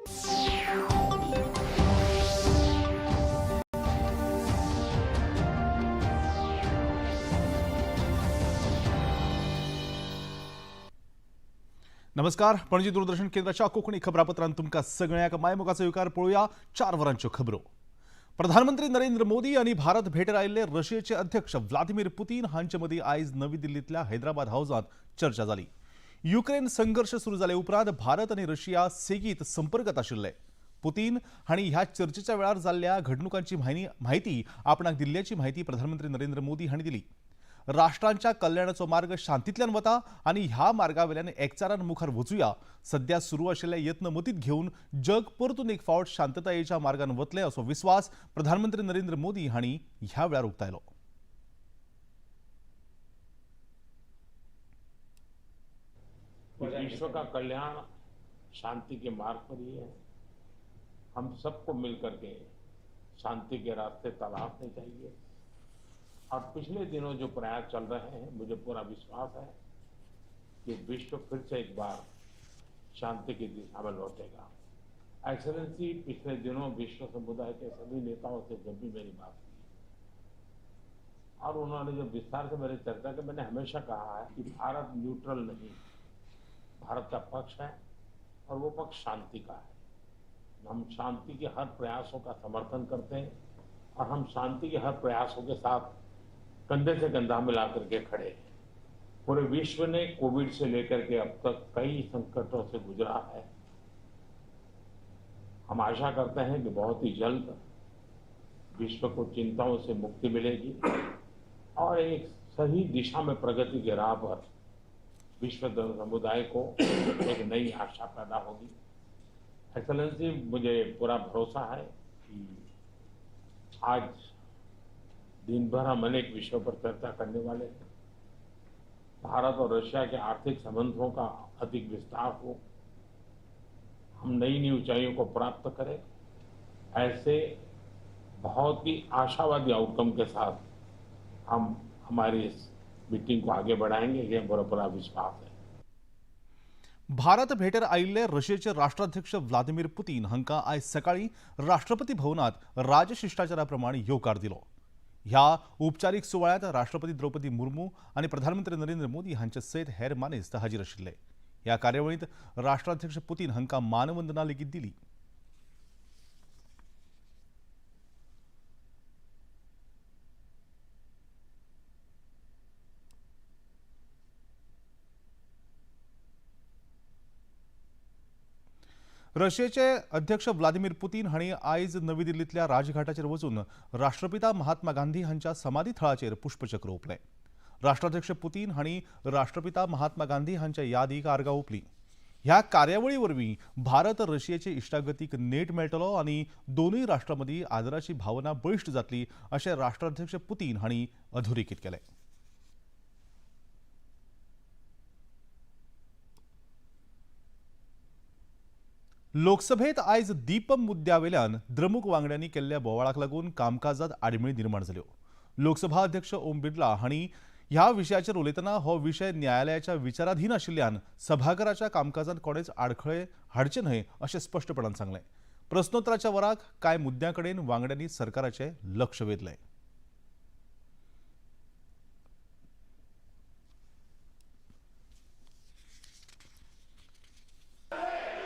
नमस्कार, पणजी दूरदर्शन केंद्राच्या कोंकणी खबरापत्रांत तुमकां सगळ्यांक मायमोगाचो येवकार. पळोवया 4 वरांच्यो खबरो. प्रधानमंत्री नरेंद्र मोदी आनी भारत भेटेर आयिल्ले रशियेचे अध्यक्ष व्लादिमीर पुतीन हांचे मदीं आयज नवी दिल्लींतल्या हैदराबाद हाऊसांत चर्चा जाली. युक्रेन संघर्श सुरू जाले उपरांत भारत आनी रशिया सेगीत संपर्कात आशिल्ले. पुतीन हांणी ह्या चर्चेच्या वेळार जाल्ल्या घडणुकांची म्हायती आपणाक दिल्ल्याची म्हायती प्रधानमंत्री नरेंद्र मोदी हांणी दिली. राष्ट्रांच्या कल्याणाचो मार्ग शांतींतल्यान वता आनी ह्या मार्गावेल्यान एकचारान मुखार वचुया. सध्या सुरू आशिल्ले यत्न मतींत घेवन जग परतून एक फावट शांततायेच्या मार्गान वतलें असो विस्वास प्रधानमंत्री नरेंद्र मोदी हांणी ह्या वेळार उक्तायलो. विश्व का कल्याण शांति के मार्ग पर ही है. हम सबको मिलकर के शांति के रास्ते तलाशने चाहिए और पिछले दिनों जो प्रयास चल रहे हैं, मुझे पूरा विश्वास है कि विश्व फिर से एक बार शांति की दिशा में लौटेगा. एक्सलेंसी, पिछले दिनों विश्व समुदाय के सभी नेताओं से जब भी मेरी बात हुई और उन्होंने जो विस्तार से मेरी चर्चा की, मैंने हमेशा कहा है कि भारत न्यूट्रल नहीं, भारत का पक्ष है और वो पक्ष शांति का है. हम शांति के हर प्रयासों का समर्थन करते हैं और हम शांति के हर प्रयासों के साथ कंधे से कंधा मिला करके खड़े हैं. पूरे विश्व ने कोविड से लेकर के अब तक कई संकटों से गुजरा है. हम आशा करते हैं कि बहुत ही जल्द विश्व को चिंताओं से मुक्ति मिलेगी और एक सही दिशा में प्रगति के राह पर विश्व समुदाय को एक नई आशा पैदा होगी. एक्सलेंसी, मुझे पूरा भरोसा है कि आज दिन भर हम अनेक विषयों पर चर्चा करने वाले हैं. भारत और रशिया के आर्थिक संबंधों का अधिक विस्तार हो, हम नई नई ऊंचाइयों को प्राप्त करें, ऐसे बहुत ही आशावादी आउटकम के साथ हम हमारी इस मीटिंग को आगे बढ़ाएंगे, ये मेरा पूरा विश्वास है. भारत भेटेर आयिल्ले रशियेचे राष्ट्राध्यक्ष व्लादिमीर पुतीन हांकां आयज सकाळीं राष्ट्रपती भवनांत राजशिश्टाचारा प्रमाण येवकार दिलो. ह्या उपचारीक सुवाळ्यांत राष्ट्रपती द्रौपदी मुर्मू आनी प्रधानमंत्री नरेंद्र मोदी हांचे सयत हेर मानेस्त हाजीर आशिल्ले. ह्या कार्यावळींत राष्ट्राध्यक्ष पुतीन हांकां मानवंदना लेगीत दिली. रशियेचे अध्यक्ष व्लादिमीर पुतीन हांणी आयज नवी दिल्लींतल्या राजघाटाचेर वचून राष्ट्रपिता महात्मा गांधी हांच्या समाधी थळाचेर पुष्पचक्र ओंपलें. राष्ट्राध्यक्ष पुतीन हांणी राष्ट्रपिता महात्मा गांधी हांच्या यादीक आर्गां ओंपली. ह्या कार्यावळी वरवीं भारत रशियेचे इश्टागतीक नेट मेळटलो आनी दोनूय राष्ट्रां मदीं आदराची भावना बळिश्ट जातली अशें राष्ट्राध्यक्ष पुतीन हांणी अधोरेखीत केलें. लोकसभेत आयज दीपम मुद्द्यावेल्यान द्रमुक वांगड्यांनी केल्ल्या बोवाळाक लागून कामकाजात आडमेळी निर्माण जाल्यो. लोकसभा अध्यक्ष ओम बिर्ला हांणी ह्या विशयाचेर उलयतना हो विशय न्यायालयाच्या विचाराधीन आशिल्ल्यान सभाघराच्या कामकाजांत कोणेच आडखळे हाडचे न्हय अशें स्पश्टपणान सांगलें. प्रस्नोत्तराच्या वराक कांय मुद्द्यां कडेन वांगड्यांनी सरकाराचें लक्ष वेधलें.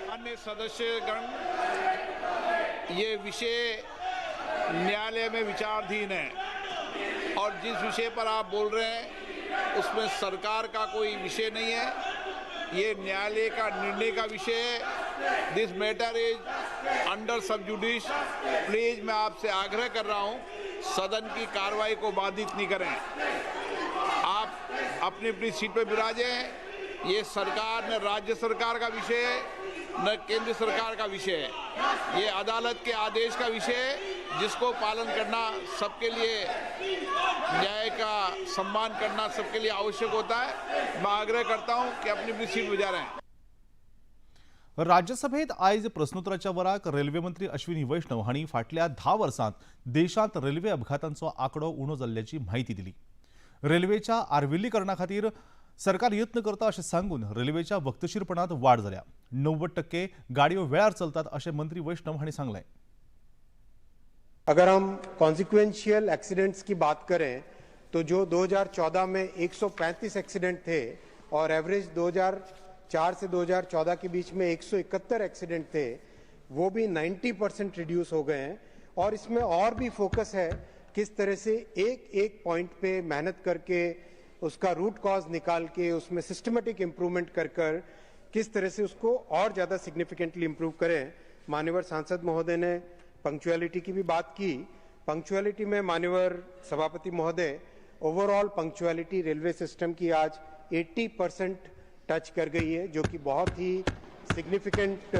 मान्य सदस्यगण, ये विषय न्यायालय में विचाराधीन है और जिस विषय पर आप बोल रहे हैं, उसमें सरकार का कोई विषय नहीं है. ये न्यायालय का निर्णय का विषय है. This matter is under sub judice. Please, मैं आपसे आग्रह कर रहा हूं, सदन की कार्रवाई को बाधित नहीं करें. आप अपनी अपनी सीट पर विराजें. ये सरकार न राज्य सरकार का विषय है, न केंद्र सरकार का विषय है. ये अदालत के आदेश का विषय है, जिसको पालन करना सबके लिए, न्याय का सम्मान करना सबके लिए आवश्यक होता है. मैं आग्रह करता हूं कि अपनी अपनी सीट बजाय रहें. राज्यसभेत आयज प्रस्नोत्तराच्या वराक रेल्वे मंत्री अश्विनी वैष्णव हांणी फाटल्या 10 वर्सांत देशांत रेल्वे अपघातांचो आंकडो उणो जाल्ल्याची म्हायती दिली. रेल्वेच्या आर्विल्लीकरणा खातीर सरकार यत्न करता अशें सांगून रेल्वेच्या वक्तशीरपणांत वाड जाल्या। 90% गाडयो वेळार चलतात अशें मंत्री वैष्णव हांणी सांगलें। अगर हम कॉन्सिक्वेंशियल एक्सीडेंट्स की बात करें तो जो 2014 में 135 एक्सीडेंट थे और एवरेज 2004 से 2014 के बीच में 171 एक्सीडेंट थे, वो भी 90% रिड्यूस हो गए हैं। और इसमें और भी फोकस है किस तरह से एक एक पॉइंट पे मेहनत करके उसका रूट कॉज निकाल के उसमें सिस्टमेटिक इम्प्रूवमेंट कर कर किस तरह से उसको और ज़्यादा सिग्निफिकेंटली इम्प्रूव करें। मान्यवर सांसद महोदय ने पंक्चुअलिटी की भी बात की। पंक्चुअलिटी में मान्यवर सभापति महोदय, ओवरऑल पंक्चुअलिटी रेलवे सिस्टम की आज 80% टच कर गई है, जो कि बहुत ही सिग्निफिकेंट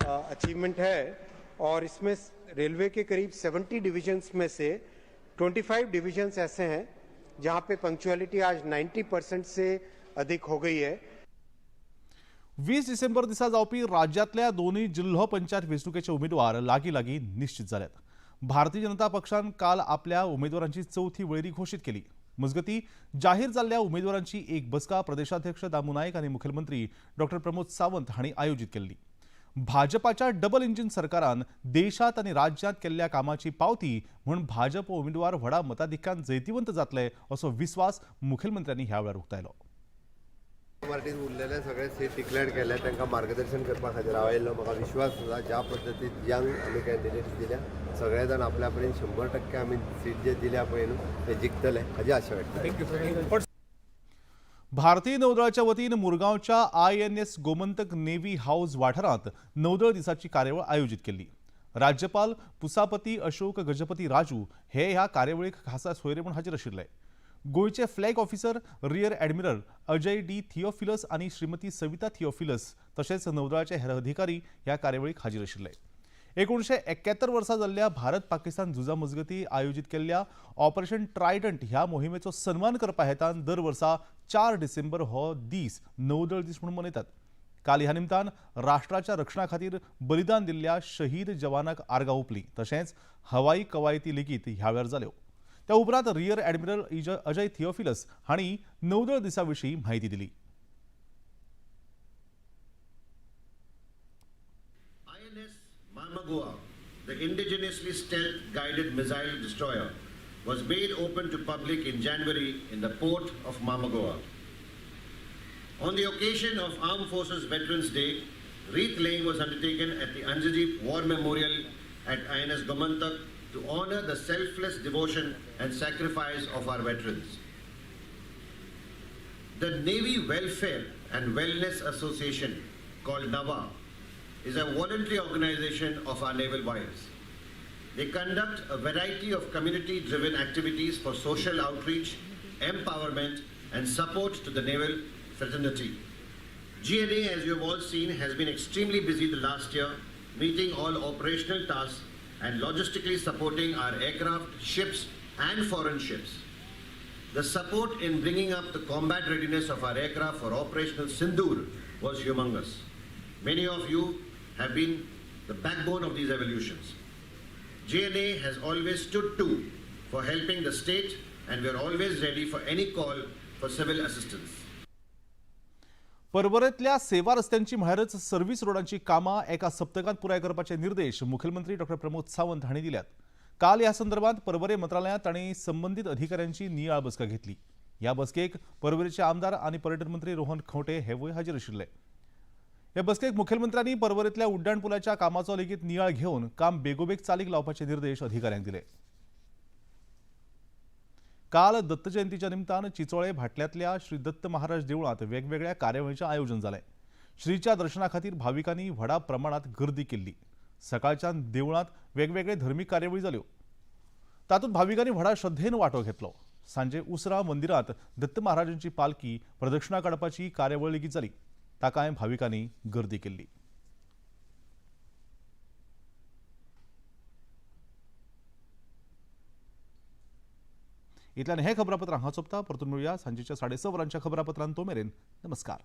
अचीवमेंट है। और इसमें रेलवे के करीब 70 डिविजन्स में से 25 डिविजन्स ऐसे हैं जहां पे पंक्चुअलिटी आज 90% से अधिक हो गई है। 20 डिसेंबर दिसा जावपी राज्यांतल्या दोनूय जिल्हो पंचायत वेंचणुकेचे उमेदवार लागीं लागीं निश्चित जाल्यात। भारतीय जनता पक्षान काल आपल्या उमेदवारांची चवथी वळेरी घोशीत केली। मजगती जाहीर जाल्ल्या उमेदवारांची एक बसका प्रदेशाध्यक्ष दामू नायक आनी मुखेलमंत्री डॉक्टर प्रमोद सावंत हांणी आयोजीत केल्ली। भाजपाच्या डबल इंजिन सरकारान देशात आनी राज्यांत केल्ल्या कामाची पावती म्हूण भाजप उमेदवार व्हडा मताधिक्यान जैतिवंत जातले असो विस्वास मुखेलमंत्र्यांनी ह्या वेळार उक्तायलो। पार्टीन उरलेले सगळे सीट डिक्लेअर केले, तांकां मार्गदर्शन करपा खातीर हांव आयिल्लो। म्हाका विश्वास आसा ज्या पद्दतीन यंग आमी कॅन्डिडेट्स दिल्या सगळे जाण आपल्या परीन 100% आमी सीट जे दिल्या पळय न्हू ते जिखतले हाजी आशा व्यक्त। भारतीय नौदळाच्या वतीन मुरगांवच्या INS Gomantak navy house वाठारांत नौदळ दिसाची कार्यावळ आयोजीत केल्ली। राज्यपाल पुसापती अशोक गजपती राजू हे ह्या कार्यावळीक खासा सोयरे म्हूण हाजीर आशिल्ले। गोंयचे flag officer rear admiral Ajay D Theophilus आनी श्रीमती सविता थियोफिलस तशेंच नौदळाचे हेर अधिकारी ह्या कार्यावळीक हाजीर आशिल्ले। 1971 वर्सा जाल्ल्या भारत पाकिस्तान झुजा मजगती आयोजीत केल्ल्या ऑपरेशन ट्रायडंट ह्या मोहिमेचो सन्मान करपा हेतान दर वर्सा 4 डिसेंबर हो दीस नौदळ दीस म्हणून मनयतात। काल ह्या निमतान राष्ट्राच्या रक्षणा खातीर बलिदान दिल्ल्या शहीद जवानाक आर्गां ओंपली, तशेंच हवाई कवायती लेगीत ह्या वेळार जाल्यो। त्या उपरांत रियर ॲडमिरल अजय थियोफिलस हांणी नौदळ दिसा विशीं म्हायती दिली। INS Marmagoa, the indigenously stealth-guided missile destroyer, was made open to public in January in the port of Marmagoa. On the occasion of Armed Forces Veterans Day, wreath laying was undertaken at the Anjadip War Memorial at INS Gomantak to honor the selfless devotion and sacrifice of our veterans. The Navy Welfare and Wellness Association, called NAVA, is a voluntary organization of our naval wives. They conduct a variety of community-driven activities for social outreach, empowerment, and support to the naval fraternity. GNA, as you have all seen, has been extremely busy the last year, meeting all operational tasks and logistically supporting our aircraft, ships, and foreign ships. The support in bringing up the combat readiness of our aircraft for Operational Sindoor was humongous. Many of you have been the backbone of these evolutions. GNA has always stood to for helping the state, and we are always ready for any call for civil assistance. पर्वरेंतल्या सेवा रस्त्यांची म्हळ्यारच service रोडांची कामां एका सप्तकांत पुराय करपाचे निर्देश मुखेलमंत्री doctor Pramod Sawant हांणी दिल्यात। काल ह्या संदर्भात पर्वरे मंत्रालयांत तांणी संबंदीत अधिकाऱ्यांची नियाळ बसका घेतली। ह्या बसकेक पर्वरेचे आमदार आनी पर्यटन मंत्री रोहन खंवटे हेवूय हाजीर आशिल्ले। हे बसकेक मुखेलमंत्र्यांनी पर्वरेंतल्या उड्डाण पुलाच्या कामाचो लेगीत नियाळ घेवन काम बेगोबेग चालीक लावपाचे निर्देश अधिकाऱ्यांक दिले। काल दत्त जयंतीच्या निमतान चिचोळे भाटल्यांतल्या श्री दत्त महाराज देवळांत वेगवेगळ्या कार्यावळींचें आयोजन जालें। श्रीच्या दर्शना खातीर भाविकांनी व्हडा प्रमाणात गर्दी केल्ली। सकाळच्यान देवळांत वेगवेगळे धर्मीक कार्यावळी जाल्यो, तातूंत भाविकांनी व्हडा श्रद्धेन वांटो घेतलो। सांजे उसरां मंदिरांत दत्त महाराजांची पालखी प्रदक्षिणा काडपाची कार्यावळ लेगीत जाली, ताकाय भाविकांनी गर्दी केल्ली। इतल्यान हे खबरापत्र हांगा सोंपता। परतून मेळुया सांजेच्या 6:30 वरांच्या खबरापत्रांत। तो मेरेन नमस्कार।